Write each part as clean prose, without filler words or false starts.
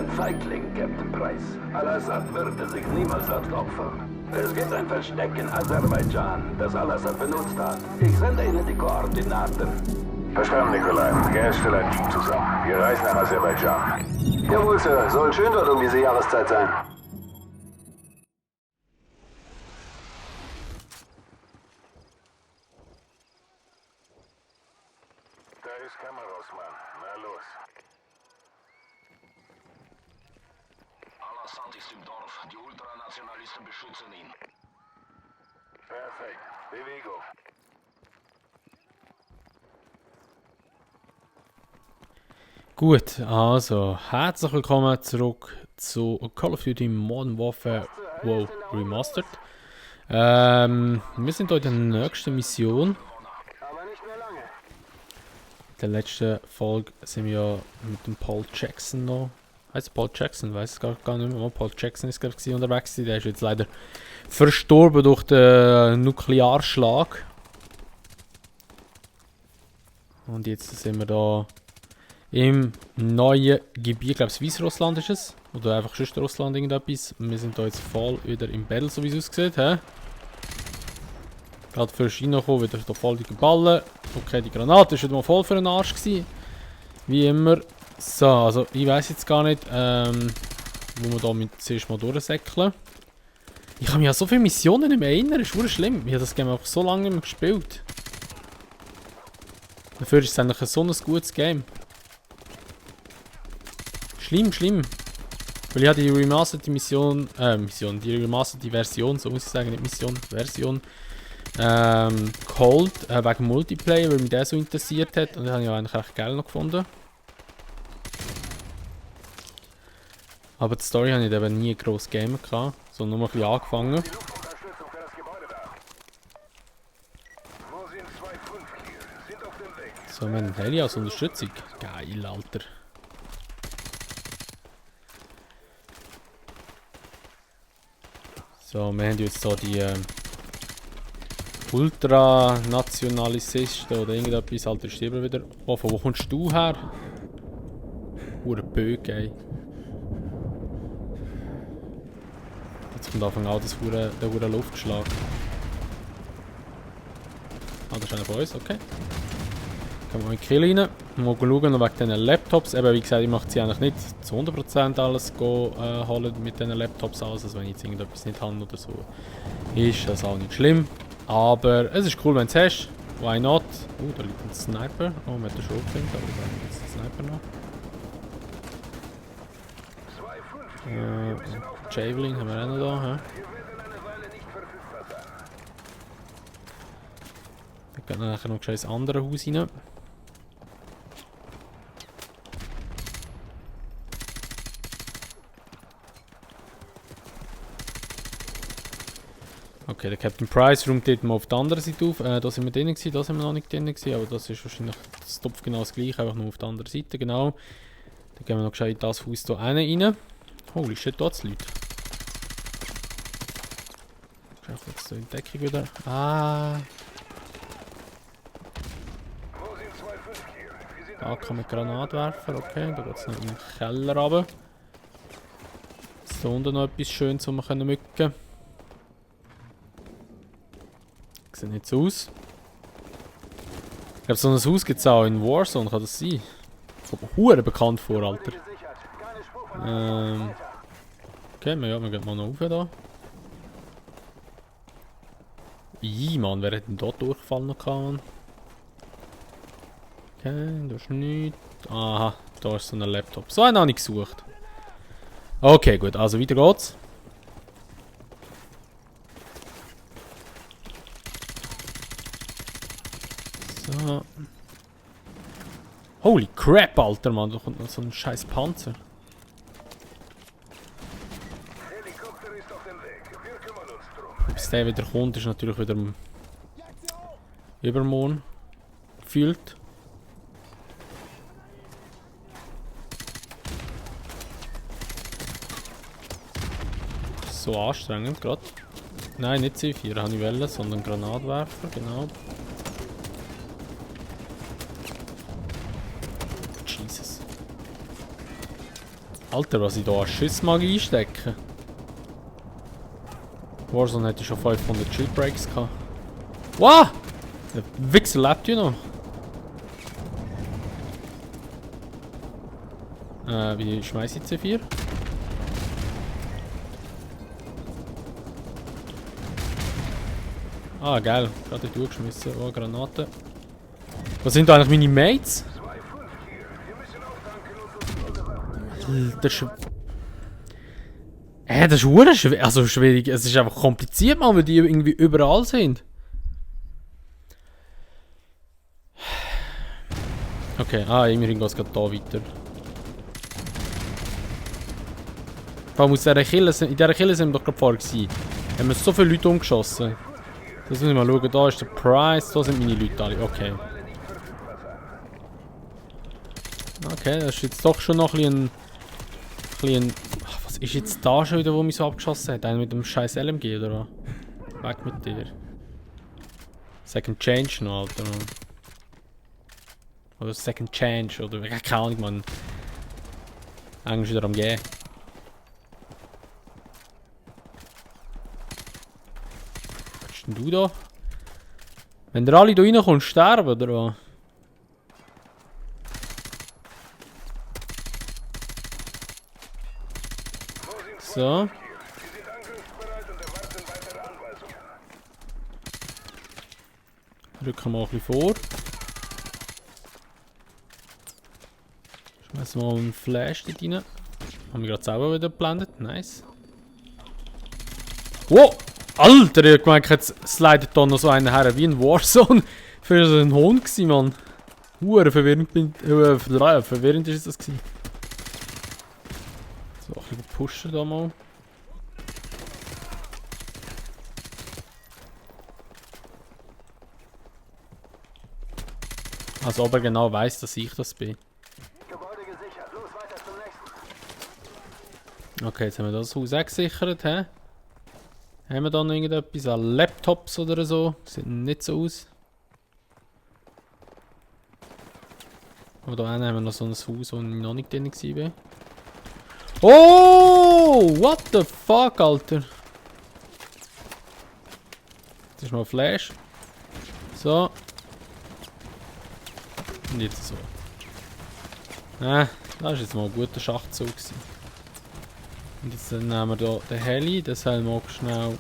ein Feigling, Captain Price. Al-Assad würde sich niemals als Opfer. Es gibt ein Versteck in Aserbaidschan, das Al-Assad benutzt hat. Ich sende Ihnen die Koordinaten. Verstanden, Nikolai. Gern stelle ein Team zusammen. Wir reisen nach Aserbaidschan. Jawohl, Sir. Soll schön dort um diese Jahreszeit sein. Da ist Kameros, Mann. Na los. Al-Assad ist im Dorf. Die Ultranationalisten beschützen ihn. Perfekt. Bewegung. Gut, also herzlich willkommen zurück zu Call of Duty Modern Warfare WoW Remastered. Wir sind heute in der nächsten Mission. Aber nicht mehr lange. In der letzten Folge sind wir ja mit dem Paul Jackson noch. Heißt Paul Jackson? Weiß es gar nicht mehr. Paul Jackson ist glaube ich unterwegs. Der ist jetzt leider verstorben durch den Nuklearschlag. Und jetzt sind wir da im neuen Gebiet, ich glaube Weißrussland ist es. Oder einfach sonst Russland irgendetwas. Wir sind da jetzt voll wieder im Battle, so wie es aussieht. He? Gerade für China gekommen, wieder da voll die Ballen. Okay, die Granate ist wieder mal voll für den Arsch gewesen. Wie immer. So, also ich weiß jetzt gar nicht, wo wir da mit zuerst mal durchsäckeln. Ich kann mich an so viele Missionen nicht mehr erinnern, das ist wirklich schlimm. Ich habe das Game einfach so lange nicht mehr gespielt. Dafür ist es eigentlich so ein gutes Game. Schlimm. Weil ich habe die remasterte die remasterte Version, so muss ich sagen, nicht Mission, Version, geholt, wegen Multiplayer, weil mich der so interessiert hat und das habe ich eigentlich recht geil noch gefunden. Aber die Story habe ich eben nie gross gamen gehabt, sondern nur ein bisschen angefangen. Luftunterstützung für das Gebäude da. Wo sind 2-5 hier? Sind auf dem Weg. So, wir haben einen Heli als Unterstützung. Geil, Alter. So, wir haben jetzt hier die Ultranationalisten oder irgendetwas, Alter, stirbt wieder. Oh, von wo kommst du her? Hure Böge, ey. Jetzt kommt Anfang an der hure Luftschlag. Ah, das ist einer von uns, okay. Können wir in den Kill rein. Mal schauen wegen diesen Laptops. Eben, wie gesagt, ich möchte sie eigentlich nicht zu 100% alles holen mit diesen Laptops aus. Also wenn ich jetzt irgendetwas nicht habe oder so, ist das auch nicht schlimm. Aber es ist cool, wenn du es hast. Why not? Da liegt ein Sniper. Oh, wir haben den schon gefilmt, aber da haben wir jetzt den Sniper noch. Javelin haben wir auch noch da. He? Da geht nachher noch ein anderes Haus rein. Okay, der Captain Price räumt dort mal auf der anderen Seite auf. Da sind wir drin gewesen, da sind wir noch nicht drin gewesen, aber das ist wahrscheinlich das Topf genau das gleiche, einfach nur auf der anderen Seite, genau. Dann gehen wir noch gescheit in das Haus hier rein. Holy shit, da sind Leute. Ich schaue jetzt so in die Deckung wieder. Ah. Da kann man Granatwerfer, okay, da geht es noch in den Keller runter. So unten noch etwas Schönes, wo wir mücken können. Sieht nicht so aus. Ich glaube, so ein Haus gibt es auch in Warzone, kann das sein? Das kommt mir verdammt bekannt vor, Alter. Okay, wir gehen mal noch rauf da. Mann, wer hat denn da Durchfall noch gehabt? Okay, da ist nichts. Aha, da ist so ein Laptop. So einen habe ich gesucht. Okay, gut, also weiter geht's. So. Holy crap, Alter, Mann, da kommt noch so ein scheiß Panzer. Helikopter ist auf dem Weg. Wir kümmern uns drum. Bis der wieder kommt, ist natürlich wieder übermorgen gefühlt. So anstrengend gerade. Nein, nicht C4 habe ich wollen, sondern Granatwerfer, genau. Jesus. Alter, was ich da an Schüsse mag einstecken. Warzone hätte schon 500 Shieldbreaks gehabt. Wow! Der Wichser lebt ja noch. Wie schmeiße ich C4? Ah, geil. Gerade durchgeschmissen. Oh, Granate. Was sind da eigentlich meine Mates? Das ist... das ist verdammt schwierig. Also schwierig. Es ist einfach kompliziert, man, weil die irgendwie überall sind. Okay, immerhin geht es gerade da weiter. Vor allem aus dieser Kille, in dieser Kille sind wir doch gerade vorher gewesen. Haben wir so viele Leute umgeschossen. Das müssen wir mal schauen. Da ist der Price, da sind meine Leute alle. Okay. Okay, das ist jetzt doch schon noch ein bisschen... Ach, was ist jetzt da schon wieder, wo mich so abgeschossen hat? Einer mit dem scheiß LMG, oder was? Weg mit dir. Second Change noch, Alter. Oder Second Change, oder keine Ahnung, man. Eigentlich wieder am Gehen. Was bist denn du da? Wenn der alle da reinkommt, sterben, oder was? So. Rücken wir mal ein bisschen vor. Schmeißen wir mal einen Flash dort rein. Haben wir gerade selber wieder geblendet. Nice. Wow! Alter, ich hab gemeint, jetzt slidet da noch so einer her wie ein Warzone. Für so ein Hund gewesen, Mann. Verwirrend ist das gewesen. So, ein bisschen pushen da mal. Also ob er genau weiss, dass ich das bin. Gebäude gesichert. Los, weiter zum nächsten. Okay, jetzt haben wir das Haus auch gesichert, hä? Haben wir da noch irgendetwas an Laptops oder so? Sieht nicht so aus. Aber da hinten haben wir noch so ein Haus, wo ich noch nicht drin war. Oh! What the fuck, Alter? Das ist noch ein Flash. So. Und jetzt so. Das war jetzt mal ein guter Schachzug gewesen. Und jetzt nehmen wir hier den Heli. Das soll mal schnell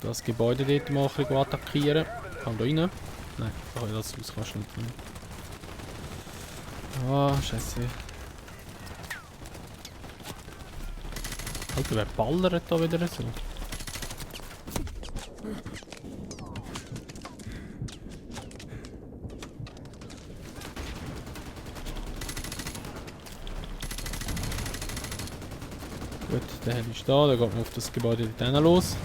das Gebäude dort mal ein bisschen attackieren. Kann da rein? Nein, da kann ich das Haus kannst du nicht rein. Ah, scheiße. Alter, wer ballert da wieder so? Gut, der Heli ist da, dann geht man auf das Gebäude dort hin los.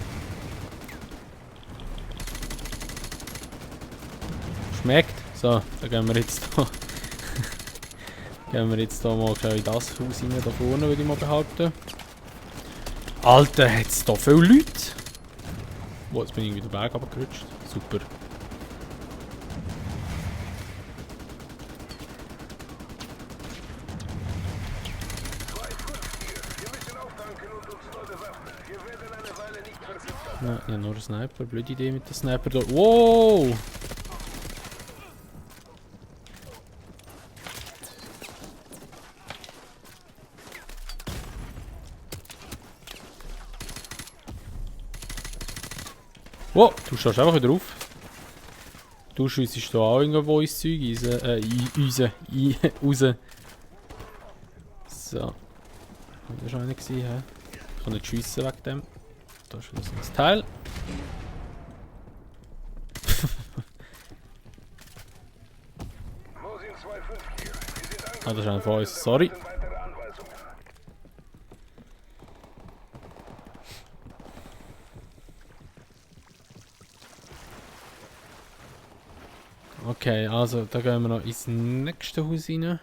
Schmeckt. So, dann gehen wir jetzt da. Gehen wir jetzt da mal in das Haus rein, da vorne, würde ich mal behaupten. Alter, hat es da viele Leute? Oh, jetzt bin ich wieder den Berg runtergerutscht. Super. Ja, nur ein Sniper. Blöde Idee mit dem Sniper da. Wow! Wow, du stehst einfach wieder auf. Du schiessest da auch irgendwo ins Zeug raus. So. Das war einer gewesen, hä? Ich kann nicht schiessen wegen dem. Da ist wieder so ein Teil. Das ist einer von uns, sorry. Okay, also da gehen wir noch ins nächste Haus rein.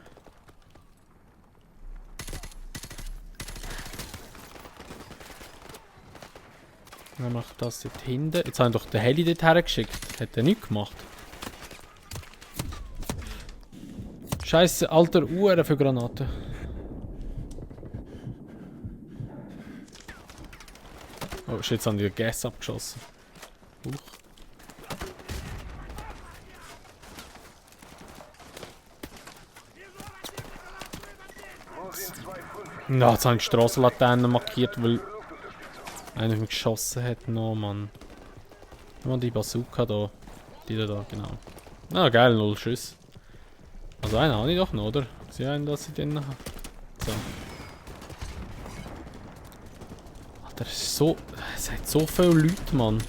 Wer macht das dort hinten? Jetzt haben wir doch den Heli dort hergeschickt. Hat er nichts gemacht. Scheiße, alter Uhren für Granaten. Oh shit, jetzt haben die den Gas abgeschossen. Huch. Na, jetzt habe ich die Strassenlaternen markiert, weil einer mich geschossen hat. No, Mann. Immer die Bazooka da. Die da, genau. Ah, geil, 0 Schuss. Also einen habe ich doch noch, oder? Sie einen, dass ich den habe. So. Alter, es hat so viele Leute, Mann.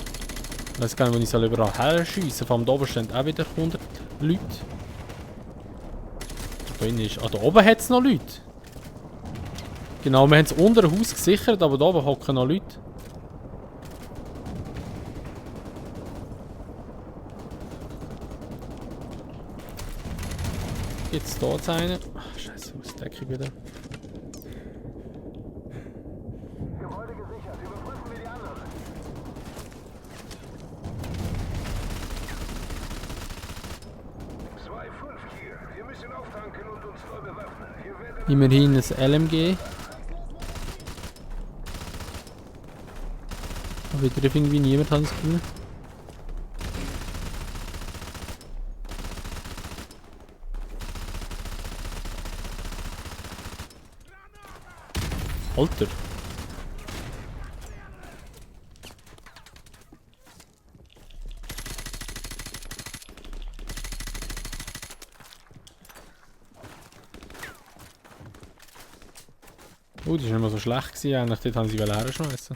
Ich weiß gar nicht, wo ich soll überall her schiessen. Vor allem da oben stehen auch wieder 100 Leute. Da innen ist... Ah, da oben hat es noch Leute. Genau, wir haben es unter dem Haus gesichert, aber da oben hocken noch Leute. Jetzt da jetzt einen. Ach, scheiße, Ausdeckung wieder. Gebäude gesichert. Überprüfen wir die anderen. Wir müssen auftanken und uns neu bewaffnen. Wir werden Immerhin ein LMG. Aber ich treffe irgendwie niemand, habe ich das Gefühl. Alter. Oh, die ist nicht mehr so schlecht gewesen, eigentlich. Dort haben sie herschmeißen.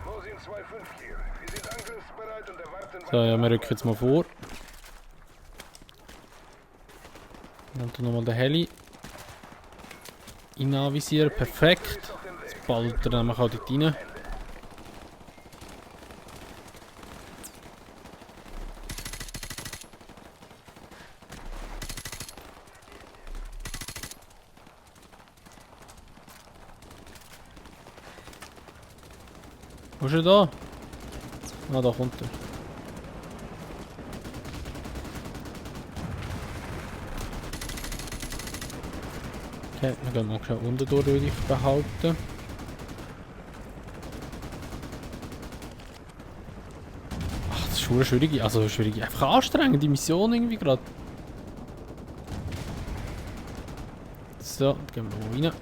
Wo sind 2-5 hier? Wir sind angriffsbereit und erwarten So, ja, wir rücken jetzt mal vor. Dann tun wir nochmal den Heli anvisieren. Perfekt. Jetzt ballert er nämlich auch dort rein. Wo ist er da? Ah, da kommt er. Okay, wir gehen mal schnell unten durch, würde ich behaupten. Ach, das ist schon eine schwierige, einfach anstrengende Mission irgendwie gerade. So, dann gehen wir mal rein.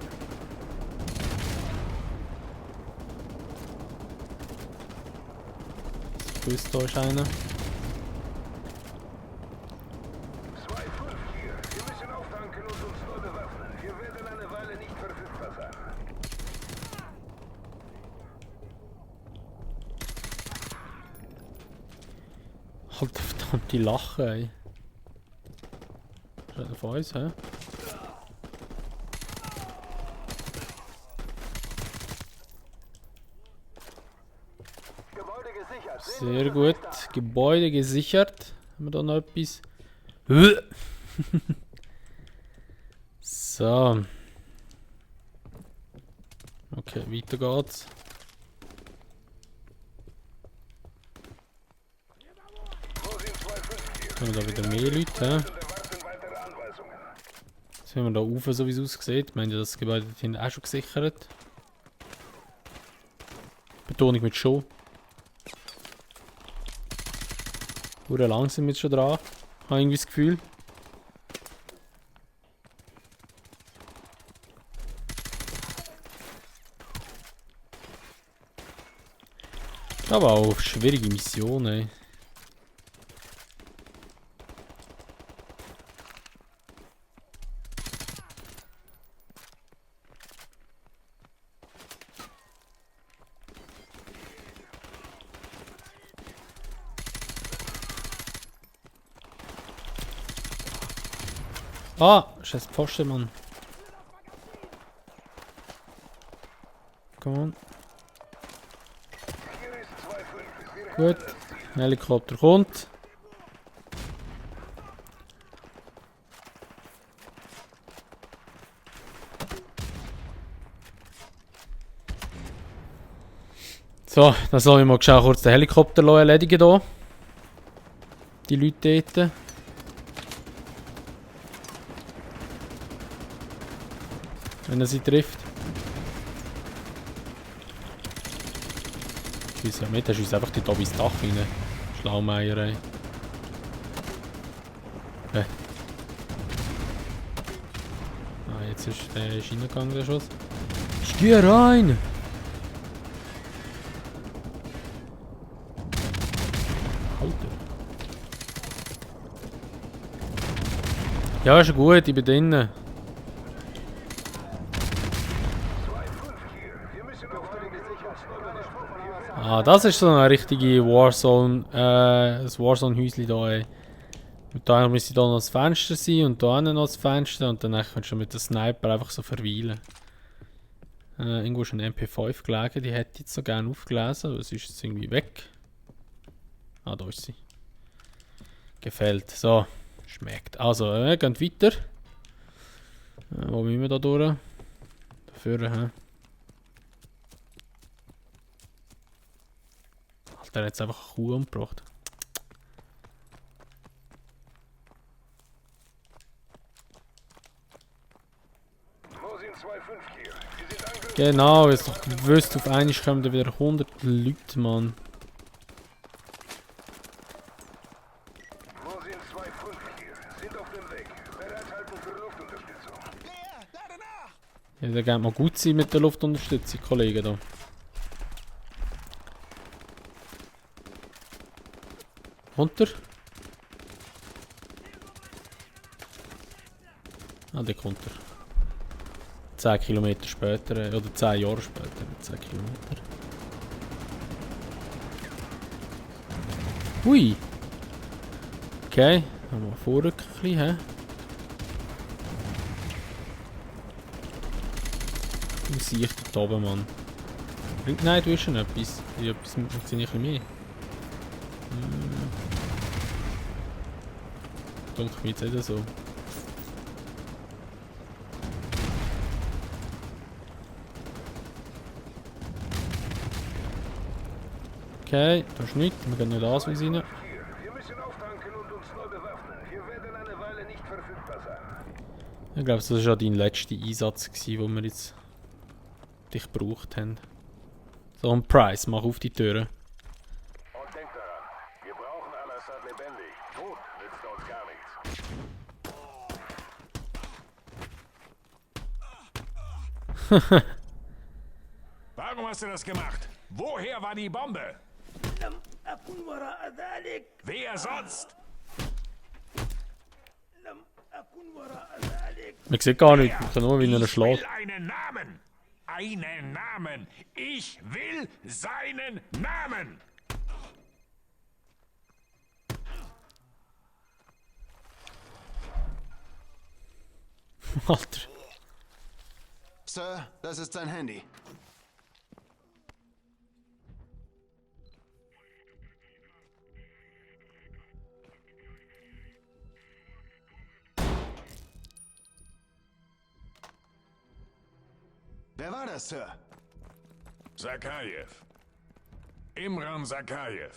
Das da ist einer. 2-5 hier. Wir müssen auftanken und uns neu bewaffnen. Wir werden eine Weile nicht verfügbar sein. Alter, verdammt, die lachen, ey. Ist einer von uns, hä? Gebäude gesichert. Sehr gut. Gebäude gesichert. Haben wir da noch etwas? So. Okay, weiter geht's. Wo sind 2-5 hier? Jetzt haben wir da wieder mehr Leute. He? Und erwarten weitere Anweisungen. Jetzt sind wir da rauf, so wie es aussieht. Wir haben ja das Gebäude dort hinten auch schon gesichert. Betonung mit schon. Hure lang sind wir jetzt schon dran. Habe irgendwie das Gefühl. Aber auch schwierige Mission, ey. Ah, scheiß Pfosten, Mann. Come on. Hier ist 2-5. Wir Gut. Ein Helikopter kommt. So, dann soll ich mal schnell kurz den Helikopter erledigen hier. Die Leute dort. wenn er sie trifft. Schieß ja mit, er schießt einfach die da ins Dach rein. Schlaumeierei. Jetzt ist der reingegangen, der Schuss. Ich gehe rein! Alter. Ja, ist gut, ich bin drinnen. Ah, das ist so eine richtige Warzone, das Warzone-Häuschen da, ey. Und da müsste da noch das Fenster sein und da noch das Fenster und dann kannst du mit dem Sniper einfach so verweilen. Irgendwo ist ein MP5 gelegen, die hätte ich jetzt so gerne aufgelesen, aber es ist jetzt irgendwie weg. Ah, da ist sie. Gefällt. So, schmeckt. Also, wir gehen weiter. Wo müssen wir da durch? Dafür, hä? Alter, hat jetzt einfach eine Kuh umgebracht. Genau, jetzt doch gewusst, auf einmal kommen da wieder 100 Leute, Mann. Mosin 2-5 hier. Sind auf dem Weg. Bereithalten für Luftunterstützung. Ja, der geht mal gut sein mit der Luftunterstützung, Kollegen da. Runter. Ah, der kommt er. 10 Kilometer später, oder 10 Jahre später, 10 Kilometer. Hui! Okay, haben wir vorrücken ein bisschen, hä? Wo sehe ich da oben, Mann? Nein, du hast schon etwas. Etwas sehe ich ein bisschen mehr. Denke ich mir jetzt nicht so. Okay, da ist nichts. Wir gehen nicht aus rein. Wir müssen auftanken und uns neu bewaffnen. Wir werden eine Weile nicht verfügbar sein. Ich glaube, das war ja dein letzter Einsatz, wo wir jetzt dich gebraucht haben. So, ein Price, mach auf die Türen. Und denkt daran, wir brauchen Al-Assad lebendig. Tot nützt uns gar nichts. Warum hast du das gemacht? Woher war die Bombe? Wer sonst? Man sieht gar nicht, man kann nur wie er Ich schlägt. will einen Namen. Einen Namen. Ich will seinen Namen. Alter. Sir, das ist sein Handy. Wer war das, Sir? Sakajew. Imran Sakajew.